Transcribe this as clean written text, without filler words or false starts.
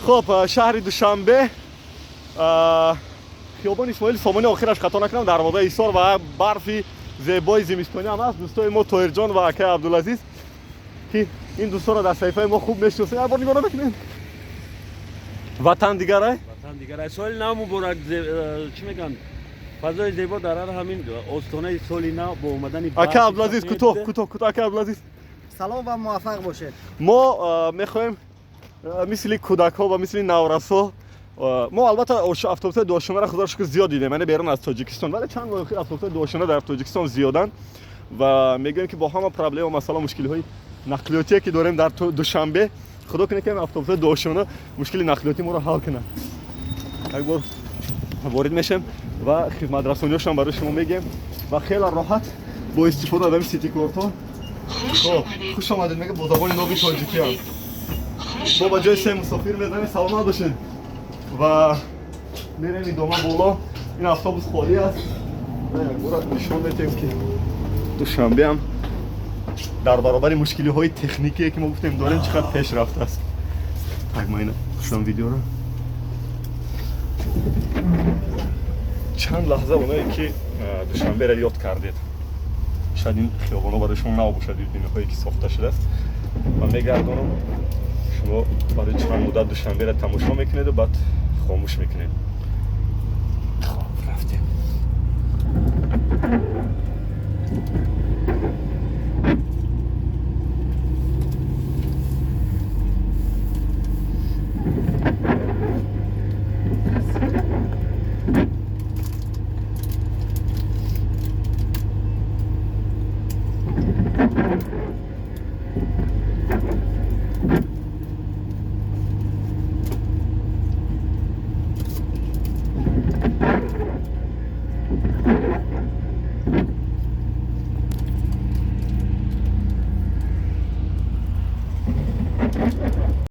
Хоб, шаҳри Душанбе, хиёбони Исмоили Сомонӣ, охираш хато накунам, дарвозаи Ҳисор ва барфи зебои зимистонӣ ҳам аст. Дӯстои мо Тоҳирҷон ва акаи Абдулазиз, ки ин дӯсторо дар саҳифаи мо хуб мешиносем, як бор нигоҳ намекунем. Ватан дигарай. Ватан дигарай. Соли нав муборак. Чӣ мегӯянд, фазои зебо дар ҳар ҳамин остонаи соли нав бо омадани Ака Абдулазиз, кӯтоҳ, кӯтоҳ, кӯтоҳ, ака Абдулазиз. Салом ва муваффақ бошед. Мо мехоҳем мисли кӯдакҳо ва мисли наврасҳо. Мо албатта автобусҳои дуошонаро, худоро шукр, зиёд дидем, яъне берун аз Тоҷикистон, вале чанд моҳи охир автобусҳои дуошона дар Тоҷикистон зиёданд ва мегӯем, ки бо ҳама проблема, масъала, мушкилиҳои нақлиётие, ки дорем дар Душанбе, худо кунад, ки автобусҳои дуошона мушкили нақлиёти моро ҳал кунанд. Як бор ворид мешем ва хизматрасониҳошам барои шумо мегӯем ва хеле роҳат бо истифода аз ҳамин ситикортҳо. Хоб, хуш омадед мега, бо забони ноби тоҷикиам. Мо ба ҷои се мусофир мезанем. Саломат бошед. Ва мерем идома боло. Ин автобус холӣ аст. Якбора нишон медиҳем, ки Душанбеам дар баробари мушкилиҳои техникие, ки мо гуфтем дорем, чӣ қадр пеш рафтааст. Так, ма ина хушам видеоро чанд лаҳза. Оное ки Душанберо ёд кардед, шояд ин хиёбонҳо барои шумо нав бошад, биноҳое ки сохта шудааст, ва мегардонам. Шумо барои чанд муддат Душанберо тамошо мекунеду баъд хомӯш мекунед. Хоб, рафтем.